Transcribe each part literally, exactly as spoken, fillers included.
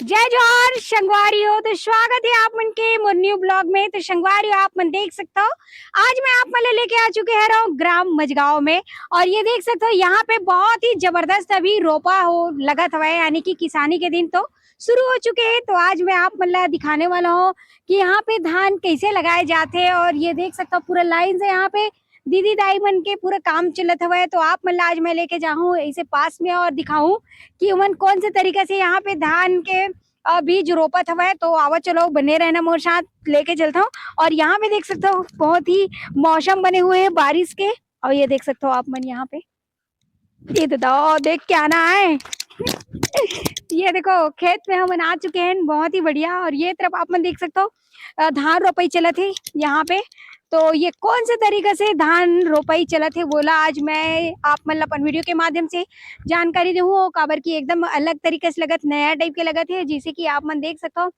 जय जोहार संगवारी हो, तो स्वागत है आप मन के मोर न्यू ब्लॉग में। तो संगवारी हो, आप मन देख सकते हो, आज मैं आप मन ला लेके आ चुके हैं रहूं ग्राम मजगांव में। और ये देख सकते हो, यहाँ पे बहुत ही जबरदस्त अभी रोपा हो लगत हवय, यानी कि किसानी के दिन तो शुरू हो चुके हैं। तो आज मैं आप मन ला दिखाने वाला हूँ कि यहाँ पे धान कैसे लगाए जाते हैं। और ये देख सकते हो, पूरा लाइन से यहाँ पे दीदी दाई मन के पूरा काम चलत हवय। तो आप मन ला आज मैं लेके जाहूँ ऐसे पास में और दिखाऊं कि उमन कौन से तरीका से यहाँ पे धान के, अ, बीज रोपत हवय। तो आवा चलो, बने रहना मोर साथ, लेके चलता हूँ। और यहाँ पे देख सकते हो, बहुत ही मौसम बने हुए हैं बारिश के। और ये देख सकते हो आप मन यहाँ पे, ये तो दो देख के आना है। ये देखो, खेत में हमन आ चुके हैं, बहुत ही बढ़िया। और ये तरफ आप मन देख सकते हो, अ, धान रोपाई चलत हे यहाँ पे। तो ये कौन से तरीका से धान रोपाई चलत हे, वोला आज मैं आप मन ला अपन वीडियो के माध्यम से जानकारी देहूँ, काबर कि एकदम अलग तरीका से लगत, नया टाइप के लगत हे। जैसे कि आप मन देख सकते हो,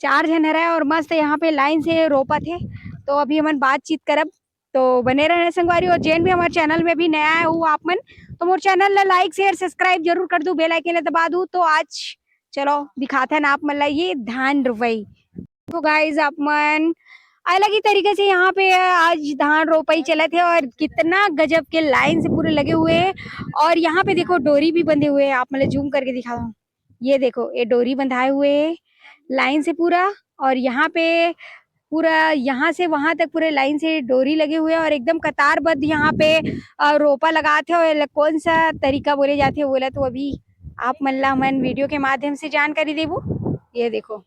चार झन हरय और मस्त यहाँ पे लाइन से रोपत हे। तो अभी हमन बातचीत करब, तो बने रहना संगवारी। और जेन भी हमारे चैनल में भी नया है, वो आप मन तो मोर चैनल ला लाइक, शेयर, सब्सक्राइब जरूर कर दू, बेल आइकन ला दबा दू। तो आज चलो दिखाते हैं आप मन ला ये धान रुवई। तो गाइस, आप मन अलग ही तरीके से यहाँ पे आज धान रोपाई चलत हे और कितना गजब के लाइन से पूरे लगे हुए हैं। और यहाँ पे देखो, डोरी भी बंधे हुए हैं, आप मन ला जूम करके दिखाता हूँ। ये देखो, ये डोरी बंधाए हुए है लाइन से पूरा। और यहाँ पे पूरा, यहाँ से वहां तक पूरे लाइन से डोरी लगे हुए हैं और एकदम कतारबद्ध यहाँ पे, अ, रोपा लगात हे। और एला कौन सा तरीका बोले जाथे, वोला तो अभी आप मन ला हमन वीडियो के माध्यम से जानकारी देबो। ये देखो,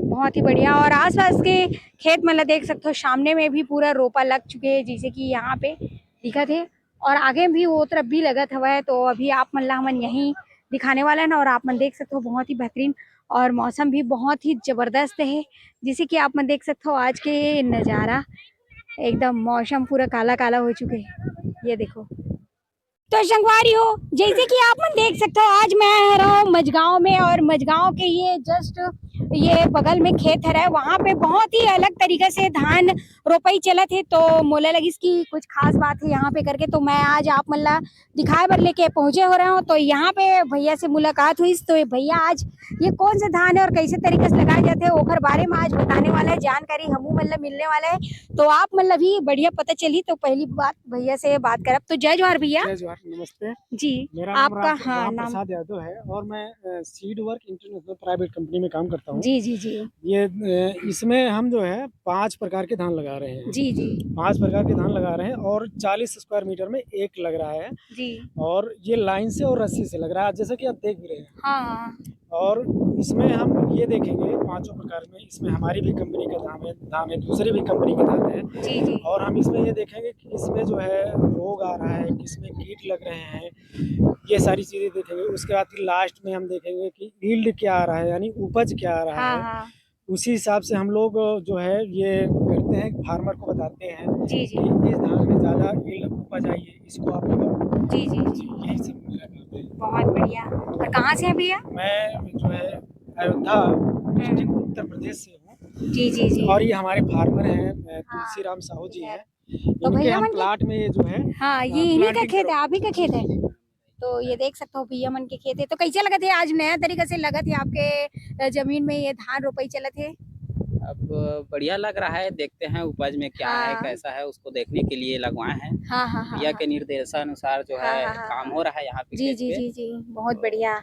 बहुत ही बढ़िया। और आसपास के खेत मन ला देख सकते हो, सामने में भी पूरा रोपा लग चुके हैं, जैसे कि यहाँ पे दिखत हे। और आगे भी वो तरफ भी लगत हवय। तो अभी आप मन ला हमन यहीं दिखाने वाला है ना। और आप मन देख सकते हो, बहुत ही बेहतरीन और मौसम भी बहुत ही जबरदस्त है। जैसे कि आप मन देख सकते हो, आज के नज़ारा एकदम मौसम पूरा काला काला हो चुके हैं। ये देखो, तो संगवारी हो, जैसे कि आप मन देख सकते हो, आज मैं हरव मजगांव में और मजगांव के ये जस्ट ये बगल में खेत हरय, वहाँ पे बहुत ही अलग तरीका से धान रोपाई चलत हे। तो मोला लगिस कि कुछ खास बात है यहाँ पे करके, तो मैं आज आप मन ला दिखाए बर लेके पहुँचे हो रहा हूँ। तो यहाँ पे भैया से मुलाकात हुई, तो ये भैया आज ये कौन से धान है और कैसे तरीके से लगाए जाते हैं, ओकर बारे में आज बताने वाला है, जानकारी हमू मन ला मिलने वाला है। तो आप मन ला भी बढ़िया पता चली। तो पहली बात भैया से बात करब, तो जय जोहार भैया। जय जोहार, नमस्ते। जी, मेरा नाम आपका, राम, हाँ, राम नाम। प्रसाद यादव है और मैं, अ, seed work international private company में काम करता हूँ। जी, जी, जी। ये, अ, इसमें हम जो है पाँच प्रकार के धान लगा रहे हैं। जी, जी। पाँच प्रकार के धान लगा रहे हैं और चालीस स्क्वायर मीटर में एक लग रहा है। जी। और ये लाइन से और रस्सी से लग रहा है, जैसा कि आप देख भी रहे हैं। हाँ। और इसमें हम ये देखेंगे पांचों प्रकार में, इसमें हमारी भी कंपनी का धान है, धान है, दूसरी भी कंपनी का धान है। जी, जी। और हम इसमें ये देखेंगे कि किसमें जो है रोग आ रहा है, किसमें कीट लग रहे हैं, ये सारी चीज़ें देखेंगे। उसके बाद फिर लास्ट में हम देखेंगे कि यील्ड क्या आ रहा है, यानी उपज क्या आ रहा हाँ, है। हाँ। उसी हिसाब से हम लोग जो है ये करते हैं, फार्मर को बताते हैं जी, जी। कि इस धान में ज़्यादा यील्ड उपज आई है, इसको आप लगाओ। जी, जी, जी। यही सब मेरा काम है। बहुत बढ़िया। और कहाँ से हैं भैया? मैं जो है अयोध्या हम्म। डिस्ट्रिक्ट उत्तर प्रदेश से हूँ। जी, जी, जी। और ये हमारे फार्मर हैं, अ, हाँ, तुलसीराम साहू जी ठीक है। हैं। तो इनके भैया हम मन के प्लाट में ये जो है, हाँ, अ, ये इन्हीं प्लांट का भी खेत है, करो। आप ही का खेत है? तो ये देख सकते हो भैया मन के खेत है। तो कैसे लगत है आज नया तरीका से लगत है आपके, अ, जमीन में ये धान रोपाई चलत है? अब बढ़िया लग रहा है, देखते हैं उपज में क्या है, हाँ। कैसा है, उसको देखने के लिए लगवाए हैं। हाँ, हाँ, हाँ, भैया हाँ। के निर्देशानुसार जो हाँ, है हाँ, हाँ, काम हाँ। हो रहा है यहाँ पे जी, खेत जी, पे। जी, जी, बहुत तो बढ़िया।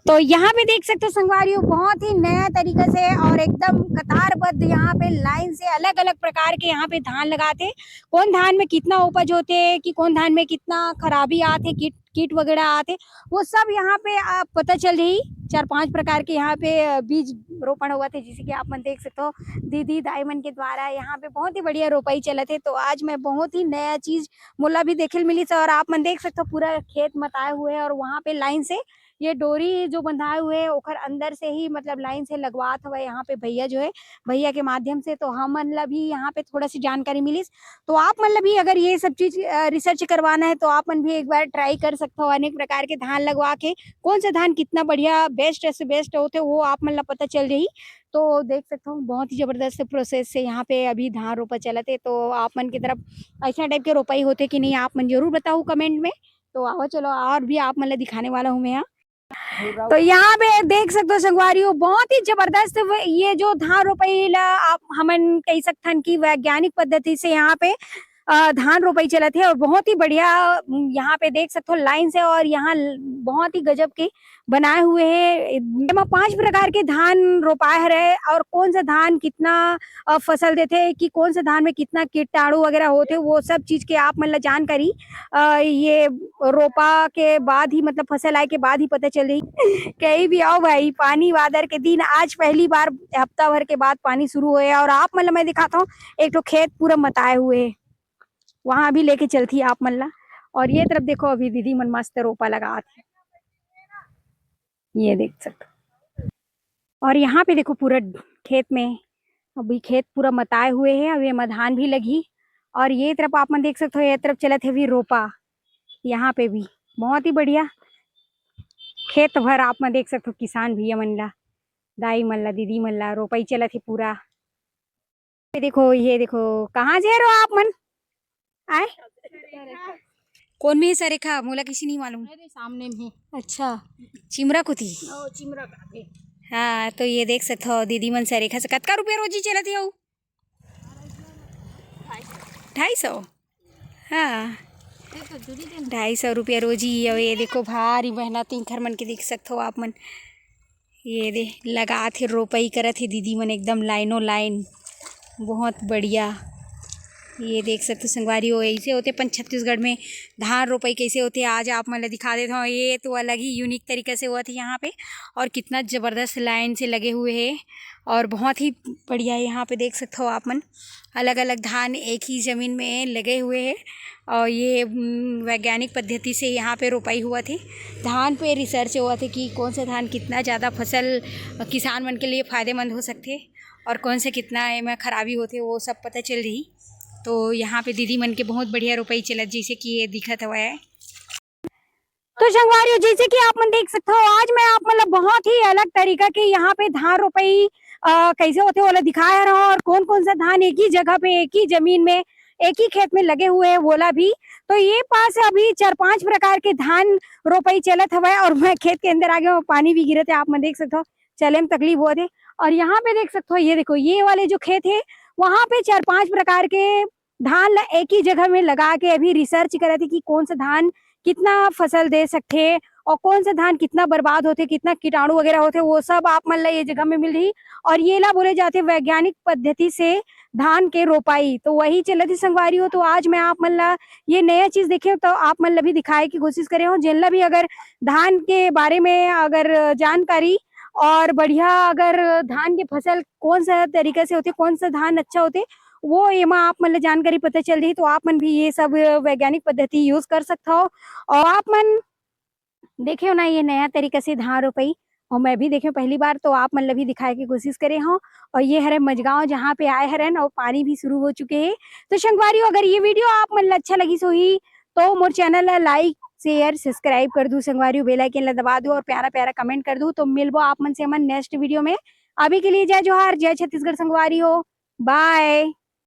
तो यहाँ पे देख सकते हो संगवारी हो, बहुत ही नया तरीका से और एकदम कतारबद्ध यहाँ पे लाइन से अलग-अलग प्रकार के यहाँ पे धान लगाते। कौन धान में कितना उपज होते कि कौन धान में कितना खराबी आते, कीट, कीट वगैरह आते, वो सब यहाँ पे, अ, पता चल रही। चार पांच प्रकार के यहाँ पे, अ, बीज रोपण होवत हे, जैसे कि आप मन देख सकते हो दीदी दाई मन के द्वारा यहाँ पे बहुत ही बढ़िया रोपाई चलत हे। तो आज मैं बहुत ही नया चीज मोला भी देखे ल मिलिस। और आप मन देख सकते हो पूरा खेत मताए हुए है और वहाँ पे लाइन से ये डोरी जो बंधाए हुए है ओकर अंदर से ही मतलब लाइन से लगवात हवय यहाँ पे भैया जो है, भैया के माध्यम से। तो हमन ला भी यहाँ पे थोड़ा सी जानकारी मिलिस। तो आप मन ला भी अगर ये सब चीज, अ, रिसर्च करवाना है तो आप मन भी एक बार ट्राई कर सकते हो अनेक प्रकार के धान लगवा के। कौन सा धान कितना बढ़िया बेस्ट से बेस्ट होते वो आप मन ला पता चल जाही। तो देख सकते हो बहुत ही जबरदस्त प्रोसेस से यहाँ पे अभी धान रोपा चलत है। तो आप मन की तरफ ऐसा टाइप के रोपाई होते कि नहीं, आप मन जरूर बताओ कमेंट में। तो आओ चलो, और भी आप मन ला दिखाने वाला हूँ मैं यहाँ। तो यहाँ पे देख सकते हो संगवारी हो, बहुत ही जबरदस्त ये जो धान रोपाई ला आप हमन कह सकथन कि वैज्ञानिक पद्धति से यहाँ पे धान रोपाई चलत हे और बहुत ही बढ़िया यहाँ पे देख सकते हो लाइन से। और यहाँ बहुत ही गजब के बनाए हुए हे। एमा पांच प्रकार के धान रोपाए हरे और कौन सा धान कितना फसल देथे कि कौन सा धान में कितना कीटाणु वगैरह होथे, वो सब चीज के आप मन ला जानकारी ये रोपा के बाद ही, मतलब फसल आए के बाद ही पता चल रही। कहीं भी आओ भाई, पानी वादर के दिन आज पहली बार हफ्ता भर के बाद पानी शुरू होए। और आप मन ला मैं दिखाता हूँ एक ठो खेत पूरा मताए हुए हे, वहां भी लेके चलती आप मन ला। और ये तरफ देखो, अभी दीदी मन मस्त रोपा लगात हे, ये देख सकते हो। और यहाँ पे देखो पूरा खेत में, अभी खेत पूरा मताए हुए हे, अभी एमा धान भी लगही। और ये तरफ आप मन देख सकते हो, ये तरफ चलत हे भी रोपा, यहाँ पे भी बहुत ही बढ़िया खेत भर आप मन देख सकते हो, किसान भैया मन ला, दाई मन ला, दीदी मन ला रोपाई चलत हे पूरा। ये देखो, ये देखो, कहाँ जे रहो आप मन? आए? कौन में सरेखा? मोला किसी नहीं मालूम। अरे, सामने में। अच्छा, चिमरा कुती। ओ, चिमरा का भी। हाँ, तो ये देख सकते हो, दीदी मन सरेखा से कतका रुपया रोजी चलत हे? ढाई सौ। हाँ, ढाई सौ रुपया रोजी। और ये देखो, भारी मेहनत इंखर मन के देख सकते हो आप मन। ये दे, लगात हे, रोपई करत हे दीदी मन एकदम लाइनो लाइन, बहुत बढ़िया। ये देख सकते हो संगवारी हो, ऐसे होथे अपन छत्तीसगढ़ में धान रोपई कैसे होथे, आज आप मन ला दिखा देत हव। ये तो अलग ही यूनिक तरीका से होवत हे यहाँ पे, और कितना जबरदस्त लाइन से लगे हुए हे, और बहुत ही बढ़िया। यहाँ पे देख सकते हो आप मन, अलग-अलग धान एक ही जमीन में लगे हुए हे और ये वैज्ञानिक पद्धति से यहाँ पे रोपाई होवत हे। धान पे रिसर्च होवत हे कि कौन सा धान कितना ज़्यादा फसल किसान मन के लिए फायदेमंद हो सकथे और कौन से कितना एमा खराबी होथे, वो सब पता चल रही। तो यहाँ पे दीदी मन के बहुत बढ़िया रोपाई चलत, जैसे कि ये दिखत हवय। तो संगवारी हो, जैसे कि आप मन देख सकते हो, आज मैं आप मन ला बहुत ही अलग तरीका के यहाँ पे धान रोपाई कैसे होथे वोला दिखाए रहा हूँ और कौन कौन सा धान एक ही जगह पे, एक ही जमीन में, एक ही खेत में लगे हुए हैं वोला भी। तो ये पास अभी चार पांच प्रकार के धान रोपाई चलत हवय और मैं खेत के अंदर आ गया हूँ, पानी भी गिरत हे, आप मन देख सकते हो, चले में तकलीफ होत हे। और यहाँ पे देख सकते हो, ये देखो, ये वाले जो खेत हे, वहाँ पे चार पांच प्रकार के धान ला एक ही जगह में लगा के अभी रिसर्च करत हे कि कौन सा धान कितना फसल दे सकथे और कौन सा धान कितना बर्बाद होथे, कितना कीटाणु वगैरह होथे, वो सब आप मन ला ये जगह में मिलही। और ये ला बोले जाथे वैज्ञानिक पद्धति से धान के रोपाई। तो वही चलत हे संगवारी हो। तो आज मैं आप मन ला ये नया चीज देखे हूँ, तो आप मन ला भी दिखाए की कोशिश करे हूँ। जेन ला भी अगर धान के बारे में अगर जानकारी और बढ़िया अगर धान के फसल कौन सा तरीका से होथे, कौन सा धान अच्छा होथे, वो एमा आप मन ला जानकारी पता चल रही। तो आप मन भी ये सब वैज्ञानिक पद्धति यूज कर सकत हव। और आप मन देखे हो ना ये नया तरीका से धान रोपाई, और मैं भी देखे हूँ पहली बार, तो आप मन ला भी दिखाए के कोशिश करे हूँ। और ये हरे मजगांव, जहाँ पे आए हरन और पानी भी शुरू हो चुके हे। तो संगवारी हो, अगर ये वीडियो आप मन ला अच्छा लगिस होही तो मोर चैनल ला लाइक, शेयर, सब्सक्राइब कर दू संगवारी हो, बेल आइकन ला दबा दू और प्यारा प्यारा कमेंट कर दू। तो मिलबो आप मन से हमन नेक्स्ट वीडियो में। अभी के लिए जय जोहार, जय छत्तीसगढ़ संगवारी हो, बाय।